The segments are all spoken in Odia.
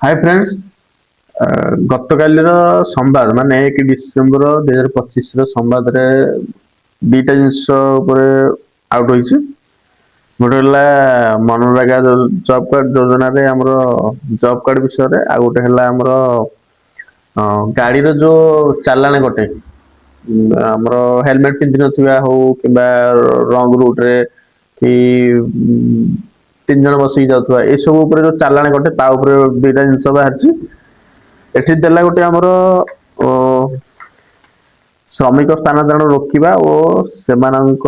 ହାଇ ଫ୍ରେଣ୍ଡସ୍, ଗତକାଲିର ସମ୍ବାଦ ମାନେ 1 ଡିସେମ୍ବର 2025ର ସମ୍ବାଦରେ ଦିଟା ଜିନିଷ ଉପରେ ଆଉଟ୍ ହୋଇଛି। ଗୋଟେ ହେଲା ମନରେଗା ଜବ୍ କାର୍ଡ ଯୋଜନାରେ ଆମର ଜବ୍ କାର୍ଡ ବିଷୟରେ, ଆଉ ଗୋଟେ ହେଲା ଆମର ଗାଡିର ଯୋଉ ଚାଲାଣ କଟେ, ଆମର ହେଲମେଟ ପିନ୍ଧି ନଥିବା ହଉ କିମ୍ବା ରଙ୍ଗ ରୁଟରେ କି ତିନି ଜଣ ବସିକି ଯାଉଥିବା, ଏସବୁ ଉପରେ ଯୋଉ ଚାଲାଣ କଟେ ତା ଉପରେ ଦିଟା ଜିନିଷ ବାହାରିଛି। ଏଠି ଦେଲା ଗୋଟେ ଆମର ଶ୍ରମିକ ସ୍ଥାନାନ୍ତରଣ ରୋକିବା ଓ ସେମାନଙ୍କ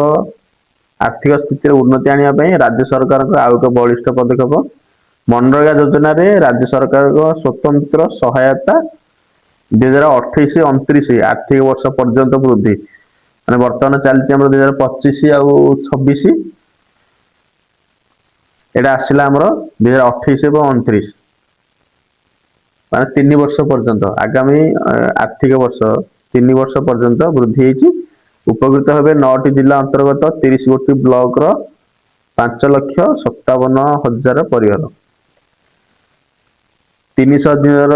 ଆର୍ଥିକ ସ୍ଥିତିରେ ଉନ୍ନତି ଆଣିବା ପାଇଁ ରାଜ୍ୟ ସରକାରଙ୍କ ଆଉ ଏକ ବଳିଷ୍ଠ ପଦକ୍ଷେପ। ମନରେଗା ଯୋଜନାରେ ରାଜ୍ୟ ସରକାରଙ୍କ ସ୍ୱତନ୍ତ୍ର ସହାୟତା 2028-29 ଆର୍ଥିକ ବର୍ଷ ପର୍ଯ୍ୟନ୍ତ ବୃଦ୍ଧି। ମାନେ ବର୍ତ୍ତମାନ ଚାଲିଛି ଆମର 2025 ଆଉ 26, ଏଇଟା ଆସିଲା ଆମର 2028 ଏବଂ 29, ମାନେ 3 ବର୍ଷ ପର୍ଯ୍ୟନ୍ତ, ଆଗାମୀ ଆର୍ଥିକ ବର୍ଷ 3 ବର୍ଷ ପର୍ଯ୍ୟନ୍ତ ବୃଦ୍ଧି ହେଇଛି। ଉପକୃତ ହେବେ ନଅଟି ଜିଲ୍ଲା ଅନ୍ତର୍ଗତ 30 ଗୋଟି ବ୍ଲକର 5,57,000 ପରିବାର। 300 ଦିନର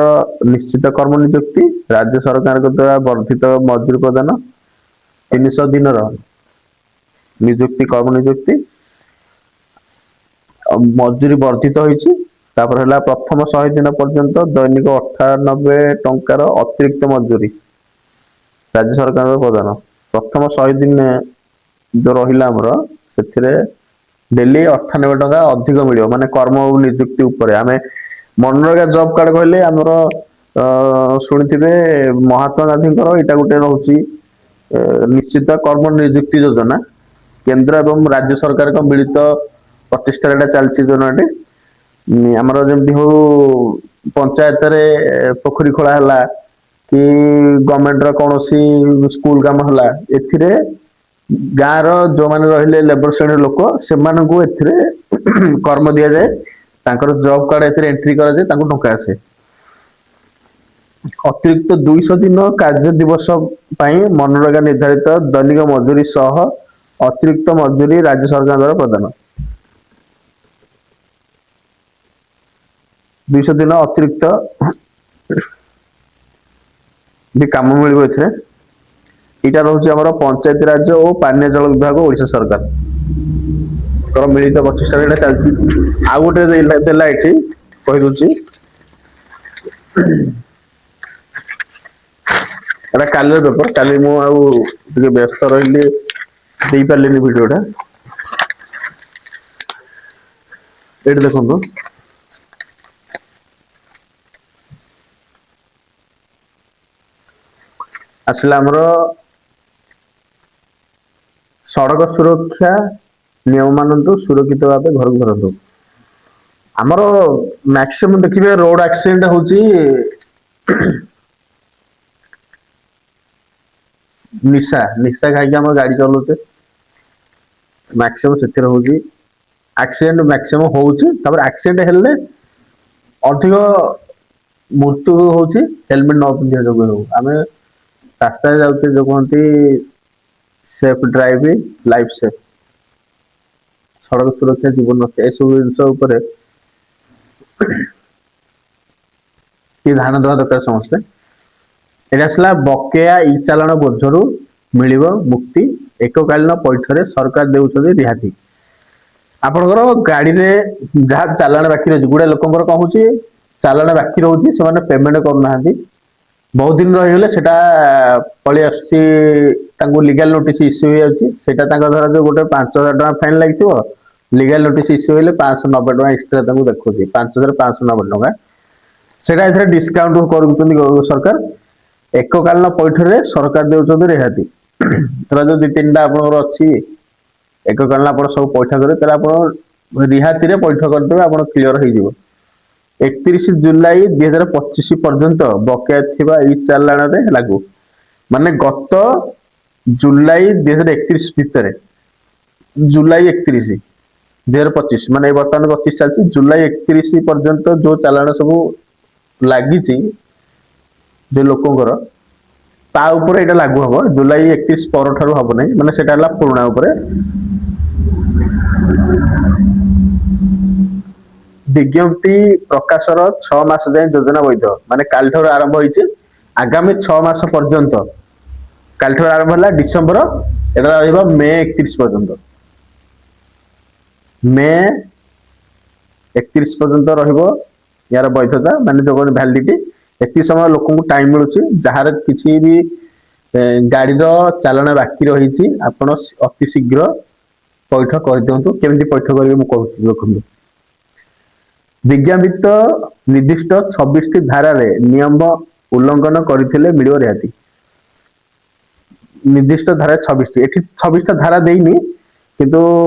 ନିଶ୍ଚିତ କର୍ମ ନିଯୁକ୍ତି, ରାଜ୍ୟ ସରକାରଙ୍କ ଦ୍ୱାରା ବର୍ଦ୍ଧିତ ମଜୁରୀ ପ୍ରଦାନ। 300 ଦିନର ନିଯୁକ୍ତି, କର୍ମ ନିଯୁକ୍ତି ଆଉ ମଜୁରୀ ବର୍ଦ୍ଧିତ ହୋଇଛି। ତାପରେ ହେଲା ପ୍ରଥମ 100 ଦିନ ପର୍ଯ୍ୟନ୍ତ ଦୈନିକ 98 ଟଙ୍କାର ଅତିରିକ୍ତ ମଜୁରୀ ରାଜ୍ୟ ସରକାରଙ୍କ ପ୍ରଦାନ। ପ୍ରଥମ 100 ଦିନ ଯୋଉ ରହିଲା ଆମର, ସେଥିରେ ଡେଲି 98 ଟଙ୍କା ଅଧିକ ମିଳିବ। ମାନେ କର୍ମ ନିଯୁକ୍ତି ଉପରେ ଆମେ ମନରେଗା ଜବ୍ କାର୍ଡ କହିଲେ ଆମର ଶୁଣିଥିବେ ମହାତ୍ମା ଗାନ୍ଧୀଙ୍କର ଏଇଟା ଗୋଟେ ରହୁଛି ନିଶ୍ଚିତ କର୍ମ ନିଯୁକ୍ତି ଯୋଜନା। କେନ୍ଦ୍ର ଏବଂ ରାଜ୍ୟ ସରକାରଙ୍କ ମିଳିତ ପ୍ରଚେଷ୍ଟାରେ ଏଇଟା ଚାଲିଛି ଯୋଜନାଟି। ଆମର ଯେମିତି ହଉ ପଞ୍ଚାୟତରେ ପୋଖରୀ ଖୋଳା ହେଲା କି ଗଭର୍ଣମେଣ୍ଟର କୌଣସି ସ୍କୁଲ କାମ ହେଲା, ଏଥିରେ ଗାଁର ଯୋଉମାନେ ରହିଲେ ଲେବର ଶ୍ରେଣୀର ଲୋକ, ସେମାନଙ୍କୁ ଏଥିରେ କର୍ମ ଦିଆଯାଏ। ତାଙ୍କର ଜବ୍ କାର୍ଡ ଏଥିରେ ଏଣ୍ଟ୍ରି କରାଯାଏ, ତାଙ୍କୁ ଟଙ୍କା ଆସେ। ଅତିରିକ୍ତ 200 ଦିନ କାର୍ଯ୍ୟ ଦିବସ ପାଇଁ ମନରେଗା ନିର୍ଦ୍ଧାରିତ ଦୈନିକ ମଜୁରୀ ସହ ଅତିରିକ୍ତ ମଜୁରୀ ରାଜ୍ୟ ସରକାରଙ୍କ ଦ୍ୱାରା ପ୍ରଦାନ। 200 ଦିନ ଅତିରିକ୍ତ ବି କାମ ମିଳିବ ଏଥିରେ। ଏଇଟା ରହୁଛି ଆମର ପଞ୍ଚାୟତି ରାଜ ଓ ପାନୀୟ ଜଳ ବିଭାଗ, ଓଡିଶା ସରକାର ମିଳିତ ପ୍ରଚେଷ୍ଟାରେ ଏଇଟା ଚାଲିଛି। ଆଉ ଗୋଟେ ଦେଲା ଏଠି କହିଦଉଛି, ଏଟା କାଲିର ପେପର। କାଲି ମୁଁ ଆଉ ଟିକେ ବ୍ୟସ୍ତ ରହିଲି, ଦେଇପାରିଲିନି ଭିଡିଓଟା। ଏଇଠି ଦେଖନ୍ତୁ, ଆସିଲା ଆମର ସଡ଼କ ସୁରକ୍ଷା ନିୟମ ମାନନ୍ତୁ, ସୁରକ୍ଷିତ ଭାବେ ଘରକୁ ଫେରନ୍ତୁ। ଆମର ମ୍ୟାକ୍ସିମମ୍ ଦେଖିବେ ରୋଡ ଆକ୍ସିଡେଣ୍ଟ ହଉଛି ନିଶା ଖାଇକି ଆମର ଗାଡି ଚଲାଉଛେ, ମ୍ୟାକ୍ସିମମ୍ ସେଥିରେ ହଉଛି ଆକ୍ସିଡେଣ୍ଟ ମ୍ୟାକ୍ସିମମ୍ ହଉଛି। ତାପରେ ଆକ୍ସିଡେଣ୍ଟ ହେଲେ ଅଧିକ ମୃତ୍ୟୁ ହଉଛି ହେଲମେଟ ନ ପିନ୍ଧିବା ଯୋଗୁଁ ହଉ। ଆମେ ରାସ୍ତାରେ ଯାଉଛେ, ଯୋଉ କୁହନ୍ତି ସେଫ୍ ଡ୍ରାଇଭ୍ ଲାଇଫ ସେଫ୍, ସଡ଼କ ସୁରକ୍ଷା ଜୀବନ ରକ୍ଷା, ଏସବୁ ଜିନିଷ ଉପରେ ଟିକେ ଧ୍ୟାନ ଦେବା ଦରକାର ସମସ୍ତେ। ଏଇଟା ଆସିଲା ବକେୟା ଇ ଚାଲାଣ ବୋଝରୁ ମିଳିବ ମୁକ୍ତି, ଏକକାଳୀନ ପଇଠରେ ସରକାର ଦେଉଛନ୍ତି ରିହାତି। ଆପଣଙ୍କର ଗାଡିରେ ଯାହା ଚାଲାଣ ବାକି ରହିଛି, ଗୁଡେ ଲୋକଙ୍କର କଣ ହଉଛି, ଚାଲାଣ ବାକି ରହୁଛି, ସେମାନେ ପେମେଣ୍ଟ କରୁନାହାନ୍ତି, ବହୁତ ଦିନ ରହିଗଲେ ସେଟା ପଳେଇ ଆସୁଛି, ତାଙ୍କୁ ଲିଗାଲ ନୋଟିସ ଇସ୍ୟୁ ହେଇଯାଉଛି। ସେଇଟା ତାଙ୍କ ଧର ଯୋଉ ଗୋଟେ 5,000 ଟଙ୍କା ଫାଇନ୍ ଲାଗିଥିବ, ଲିଗାଲ ନୋଟିସ ଇସ୍ୟୁ ହେଲେ 590 ଟଙ୍କା ଏକ୍ସଟ୍ରା ତାଙ୍କୁ ଦେଖୁଛି, 5,590 ଟଙ୍କା। ସେଇଟା ଏଥିରେ ଡିସକାଉଣ୍ଟ କରୁଛନ୍ତି ସରକାର। ଏକକାଳୀନ ପଇଠରେ ସରକାର ଦେଉଛନ୍ତି ରିହାତି। ଧର ଯୋଉ ଦି ତିନିଟା ଆପଣଙ୍କର ଅଛି, ଏକକାଳୀନ ଆପଣ ସବୁ ପଇଠ କରିବେ, ତାହେଲେ ଆପଣ ରିହାତିରେ ପଇଠ କରିଦେବେ, ଆପଣ କ୍ଲିୟର ହେଇଯିବ। 31 ଜୁଲାଇ 2025 ପର୍ଯ୍ୟନ୍ତ ବକେୟା ଥିବା ଇ ଚାଲାଣରେ ଲାଗୁ। ମାନେ ଗତ ଜୁଲାଇ 2031 ଭିତରେ, ଜୁଲାଇ 31, 2025, ମାନେ ବର୍ତ୍ତମାନ 25 ଚାଲିଛି, ଜୁଲାଇ 31 ପର୍ଯ୍ୟନ୍ତ ଯୋଉ ଚାଲାଣ ସବୁ ଲାଗିଛି ଯୋଉ ଲୋକଙ୍କର, ତା ଉପରେ ଏଇଟା ଲାଗୁ ହବ। ଜୁଲାଇ 31 ପରଠାରୁ ହବ ନାହିଁ। ମାନେ ସେଟା ହେଲା ପୁରୁଣା ଉପରେ। ବିଜ୍ଞପ୍ତି ପ୍ରକାଶର 6 ମାସ ଯାଏଁ ଯୋଜନା ବୈଧ। ମାନେ କାଲିଠାରୁ ଆରମ୍ଭ ହେଇଛି, ଆଗାମୀ 6 ମାସ ପର୍ଯ୍ୟନ୍ତ। କାଲିଠାରୁ ଆରମ୍ଭ ହେଲା ଡିସେମ୍ବର, ଏଟା ରହିବ ମେ 31 ପର୍ଯ୍ୟନ୍ତ। ମେ 31 ପର୍ଯ୍ୟନ୍ତ ରହିବ ଏହାର ବୈଧତା, ମାନେ ଯୋଉ ଭ୍ୟାଲିଡିଟି। ଏତିକି ସମୟ ଲୋକଙ୍କୁ ଟାଇମ ମିଳୁଛି। ଯାହାର କିଛି ବି ଗାଡିର ଚାଲାଣ ବାକି ରହିଛି, ଆପଣ ଅତି ଶୀଘ୍ର ପଇଠ କରିଦିଅନ୍ତୁ। କେମିତି ପଇଠ କରିବେ, ମୁଁ କହୁଛି, ଦେଖନ୍ତୁ। ବିଜ୍ଞାପିତ ନିର୍ଦ୍ଦିଷ୍ଟ 26ଟି ଧାରାରେ ନିୟମ ଉଲ୍ଲଂଘନ କରିଥିଲେ ମିଳିବ ରିହାତି। ନିର୍ଦ୍ଦିଷ୍ଟ ଧାରା 26ଟି, ଏଠି 26ଟା ଧାରା ଦେଇନି, କିନ୍ତୁ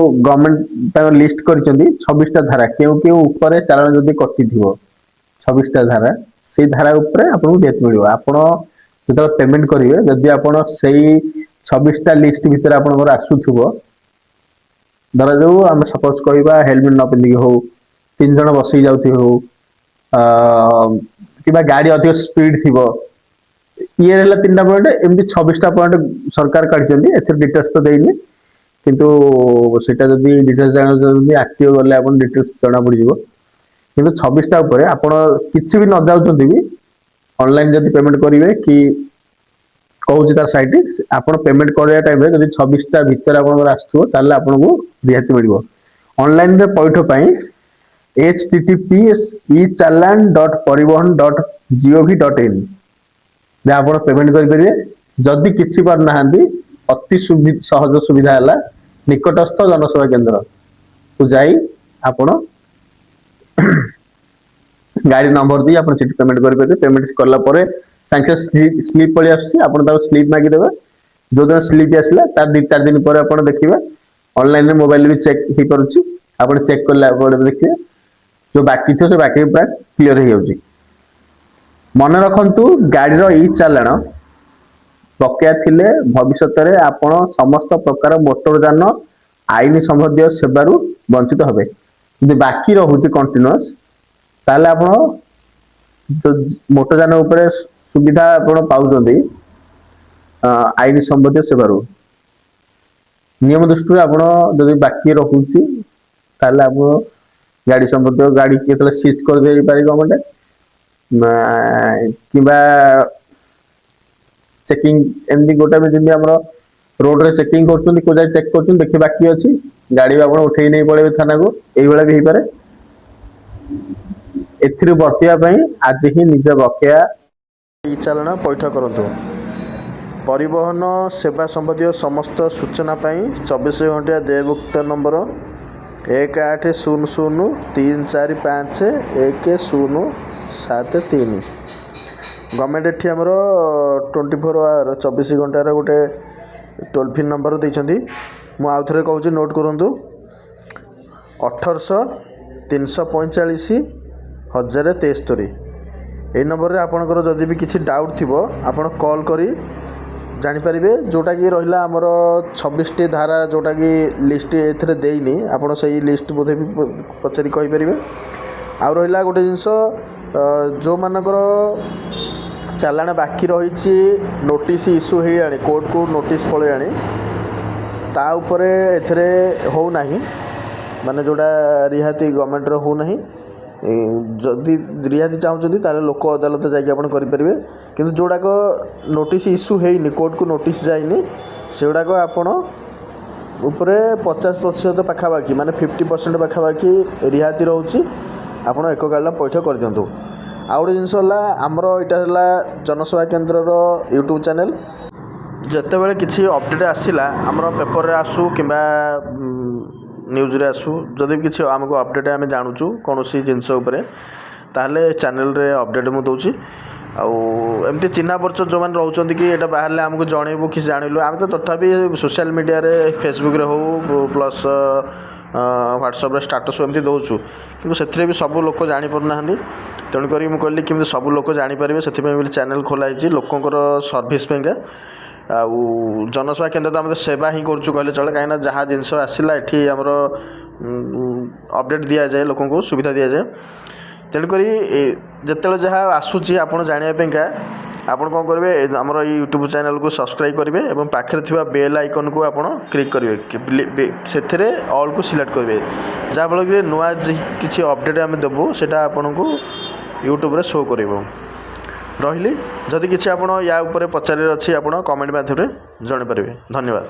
ଗଭର୍ଣମେଣ୍ଟ ତାଙ୍କ ଲିଷ୍ଟ କରିଛନ୍ତି 26ଟା ଧାରା। କେଉଁ କେଉଁ ଉପରେ ଚାଲାଣ ଯଦି କଟିଥିବ, 26ଟା ଧାରା, ସେଇ ଧାରା ଉପରେ ଆପଣଙ୍କୁ ରିହାତି ମିଳିବ। ଆପଣ ଯେତେବେଳେ ପେମେଣ୍ଟ କରିବେ, ଯଦି ଆପଣ ସେଇ 26ଟା ଲିଷ୍ଟ ଭିତରେ ଆପଣଙ୍କର ଆସୁଥିବ, ଧରାଯାଉ ଆମେ ସପୋଜ କହିବା ହେଲମେଟ ନ ପିନ୍ଧିକି ହଉ, ତିନି ଜଣ ବସିକି ଯାଉଥିବେ ହଉ, କିମ୍ବା ଗାଡି ଅଧିକ ସ୍ପିଡ ଥିବ, ଇଏ ହେଲା ତିନିଟା ପଏଣ୍ଟ। ଏମିତି 26ଟା ପଏଣ୍ଟ ସରକାର କାଢିଛନ୍ତି। ଏଥିରେ ଡିଟେଲ୍ସ ତ ଦେଇନି, କିନ୍ତୁ ସେଇଟା ଯଦି ଡିଟେଲ୍ସ ଜାଣିବାକୁ ଚାହୁଁଛନ୍ତି, ଆରଟିଓ ଗଲେ ଆପଣ ଡିଟେଲ୍ସ ଜଣା ପଡିଯିବ। କିନ୍ତୁ 26ଟା ଉପରେ ଆପଣ କିଛି ବି ନ ଯାଉଛନ୍ତି ବି, ଅନଲାଇନ ଯଦି ପେମେଣ୍ଟ କରିବେ କି କହୁଛି ତାର ସାଇଟ୍, ଆପଣ ପେମେଣ୍ଟ କରିବା ଟାଇମରେ ଯଦି 26ଟା ଭିତରେ ଆପଣଙ୍କର ଆସୁଥିବ, ତାହେଲେ ଆପଣଙ୍କୁ ରିହାତି ମିଳିବ। ଅନଲାଇନରେ ପଇଠ ପାଇଁ https://echallan.paribahan.gov.in ରେ ଆପଣ ପେମେଣ୍ଟ କରିପାରିବେ। ଯଦି କିଛି ପାରୁନାହାନ୍ତି, ଅତି ସହଜ ସୁବିଧା ହେଲା ନିକଟସ୍ଥ ଜନସେବା କେନ୍ଦ୍ରକୁ ଯାଇ ଆପଣ ଗାଡି ନମ୍ବର ଦେଇ ଆପଣ ସେଠି ପେମେଣ୍ଟ କରିପାରିବେ। ପେମେଣ୍ଟ କଲା ପରେ ସାଙ୍ଗେ ସାଙ୍ଗେ ସ୍ଲିପ୍ ପଳେଇ ଆସୁଛି। ଆପଣ ତାକୁ ସ୍ଲିପ୍ ମାଗିଦେବେ। ଯୋଉଦିନ ସ୍ଲିପ୍ ଆସିଲା, ତାର 2-4 ଦିନ ପରେ ଆପଣ ଦେଖିବେ, ଅନଲାଇନରେ ମୋବାଇଲ ବି ଚେକ୍ ହେଇପାରୁଛି। ଆପଣ ଚେକ୍ କଲା ପରେ ଦେଖିବେ, ଯୋଉ ବାକି ଥିବ ସେ ବାକି ପୁରା କ୍ଲିୟର ହେଇଯାଉଛି। ମନେ ରଖନ୍ତୁ, ଗାଡିର ଇ ଚାଲାଣ ବକେୟା ଥିଲେ ଭବିଷ୍ୟତରେ ଆପଣ ସମସ୍ତ ପ୍ରକାର ମୋଟର ଯାନ ଆଇନ ସମ୍ବନ୍ଧୀୟ ସେବାରୁ ବଞ୍ଚିତ ହେବେ। ଯଦି ବାକି ରହୁଛି କଣ୍ଟିନ୍ୟୁଅସ୍, ତାହେଲେ ଆପଣ ଯୋଉ ମୋଟର ଯାନ ଉପରେ ସୁବିଧା ଆପଣ ପାଉଛନ୍ତି ଆଇନ ସମ୍ବନ୍ଧୀୟ ସେବାରୁ, ନିୟମ ଦୃଷ୍ଟିରୁ ଆପଣ ଯଦି ବାକି ରହୁଛି, ତାହେଲେ ଆପଣ ଗାଡି ସମ୍ବନ୍ଧୀୟ ଗାଡି କେତେବେଳେ ସିଜ୍ କରିଦେଇପାରେ ଗଭର୍ଣ୍ଣମେଣ୍ଟ, କିମ୍ବା ଚେକିଂ। ଏମିତି ଗୋଟେ ବି ଯେମିତି ଆମର ରୋଡରେ ଚେକିଂ କରୁଛନ୍ତି, କୋଉ ଜାଗାରେ ଚେକ୍ କରୁଛନ୍ତି, ଦେଖି ବାକି ଅଛି, ଗାଡି ବି ଆପଣ ଉଠେଇ ନେଇ ପଳେଇବେ ଥାନାକୁ। ଏଇଭଳିଆ ବି ହେଇପାରେ। ଏଥିରୁ ବର୍ତ୍ତିବା ପାଇଁ ଆଜି ହିଁ ନିଜ ବକେୟା ଇ ଚାଲାଣ ପଇଠ କରନ୍ତୁ। ପରିବହନ ସେବା ସମ୍ବନ୍ଧୀୟ ସମସ୍ତ ସୂଚନା ପାଇଁ 24 ଘଣ୍ଟିଆ ଦେୟମୁକ୍ତ ନମ୍ବର 1800 345 1073। ଗଭର୍ଣ୍ଣମେଣ୍ଟ ଏଠି ଆମର 24 ଆୱାର, 24 ଘଣ୍ଟାର ଗୋଟେ ଟୋଲ୍ ଫ୍ରି ନମ୍ବର ଦେଇଛନ୍ତି। ମୁଁ ଆଉ ଥରେ କହୁଛି, ନୋଟ୍ କରନ୍ତୁ: 1800 345 1073। ଏଇ ନମ୍ବରରେ ଆପଣଙ୍କର ଯଦି ବି କିଛି ଡାଉଟ୍ ଥିବ, ଆପଣ କଲ୍ କରି ଜାଣିପାରିବେ। ଯେଉଁଟାକି ରହିଲା ଆମର 26ଟି ଧାରା, ଯେଉଁଟାକି ଲିଷ୍ଟ ଏଥିରେ ଦେଇନି, ଆପଣ ସେଇ ଲିଷ୍ଟ ବୋଧେ ବି ପଚାରି କହିପାରିବେ। ଆଉ ରହିଲା ଗୋଟେ ଜିନିଷ, ଯେଉଁମାନଙ୍କର ଚାଲାଣ ବାକି ରହିଛି, ନୋଟିସ୍ ଇସ୍ୟୁ ହେଇଗଲାଣି, କୋର୍ଟକୁ ନୋଟିସ୍ ପଳେଇଲାଣି, ତା ଉପରେ ଏଥିରେ ହେଉନାହିଁ। ମାନେ ଯେଉଁଟା ରିହାତି ଗଭର୍ଣ୍ଣମେଣ୍ଟର ହେଉନାହିଁ। ଯଦି ରିହାତି ଚାହୁଁଛନ୍ତି, ତାହେଲେ ଲୋକ ଅଦାଲତ ଯାଇକି ଆପଣ କରିପାରିବେ। କିନ୍ତୁ ଯେଉଁଗୁଡ଼ାକ ନୋଟିସ୍ ଇସ୍ୟୁ ହେଇନି, କୋର୍ଟକୁ ନୋଟିସ୍ ଯାଇନି, ସେଗୁଡ଼ାକ ଆପଣ ଉପରେ 50% ପାଖାପାଖି, ମାନେ 50% ପାଖାପାଖି ରିହାତି ରହୁଛି। ଆପଣ ଏକକାଳୀନ ପଇଠ କରିଦିଅନ୍ତୁ। ଆଉ ଗୋଟେ ଜିନିଷ ହେଲା, ଆମର ଏଇଟା ହେଲା ଜନସେବା କେନ୍ଦ୍ରର ୟୁଟ୍ୟୁବ୍ ଚ୍ୟାନେଲ୍। ଯେତେବେଳେ କିଛି ଅପଡ଼େଟ୍ ଆସିଲା, ଆମର ପେପରରେ ଆସୁ କିମ୍ବା ନ୍ୟୁଜ୍ରେ ଆସୁ, ଯଦି ବି କିଛି ଆମକୁ ଅପଡ଼େଟ୍ ଆମେ ଜାଣୁଛୁ କୌଣସି ଜିନିଷ ଉପରେ, ତାହେଲେ ଚ୍ୟାନେଲ୍ରେ ଅପଡ଼େଟ୍ ମୁଁ ଦେଉଛି। ଆଉ ଏମିତି ଚିହ୍ନା ପରିଚୟ ଯେଉଁମାନେ ରହୁଛନ୍ତି କି ଏଇଟା ବାହାରିଲେ ଆମକୁ ଜଣେଇବୁ, କିଛି ଜାଣିଲୁ, ଆମେ ତ ତଥାପି ସୋସିଆଲ୍ ମିଡ଼ିଆରେ, ଫେସବୁକ୍ରେ ହେଉ, ପ୍ଲସ୍ ହ୍ୱାଟ୍ସଆପ୍ରେ ଷ୍ଟାଟସ୍ ଏମିତି ଦେଉଛୁ। କିନ୍ତୁ ସେଥିରେ ବି ସବୁ ଲୋକ ଜାଣିପାରୁନାହାନ୍ତି। ତେଣୁକରି ମୁଁ କହିଲି, କେମିତି ସବୁ ଲୋକ ଜାଣିପାରିବେ, ସେଥିପାଇଁ ବୋଲି ଚ୍ୟାନେଲ୍ ଖୋଲା ହେଇଛି ଲୋକଙ୍କର ସର୍ଭିସ୍ ପାଇଁକା। ଆଉ ଜନସେବା କେନ୍ଦ୍ର ତ ଆମେ ତ ସେବା ହିଁ କରୁଛୁ କହିଲେ ଚଳେ, କାହିଁକିନା ଯାହା ଜିନିଷ ଆସିଲା, ଏଠି ଆମର ଅପଡ଼େଟ୍ ଦିଆଯାଏ, ଲୋକଙ୍କୁ ସୁବିଧା ଦିଆଯାଏ। ତେଣୁକରି ଯେତେବେଳେ ଯାହା ଆସୁଛି ଆପଣ ଜାଣିବା ପାଇଁକା, ଆପଣ କ'ଣ କରିବେ? ଆମର ଏଇ ୟୁଟ୍ୟୁବ୍ ଚ୍ୟାନେଲ୍କୁ ସବସ୍କ୍ରାଇବ୍ କରିବେ ଏବଂ ପାଖରେ ଥିବା ବେଲ୍ ଆଇକନ୍କୁ ଆପଣ କ୍ଲିକ୍ କରିବେ, ସେଥିରେ ଅଲ୍କୁ ସିଲେକ୍ଟ କରିବେ, ଯାହାଫଳରେ କି ନୂଆ କିଛି ଅପଡ଼େଟ୍ ଆମେ ଦେବୁ, ସେଇଟା ଆପଣଙ୍କୁ ୟୁଟ୍ୟୁବ୍ରେ ଶୋ କରିବ। ରହିଲି। ଯଦି କିଛି ଆପଣ ୟା ଉପରେ ପଚାରିବାର ଅଛି, ଆପଣ କମେଣ୍ଟ ମାଧ୍ୟମରେ ଜଣାଇପାରିବେ। ଧନ୍ୟବାଦ।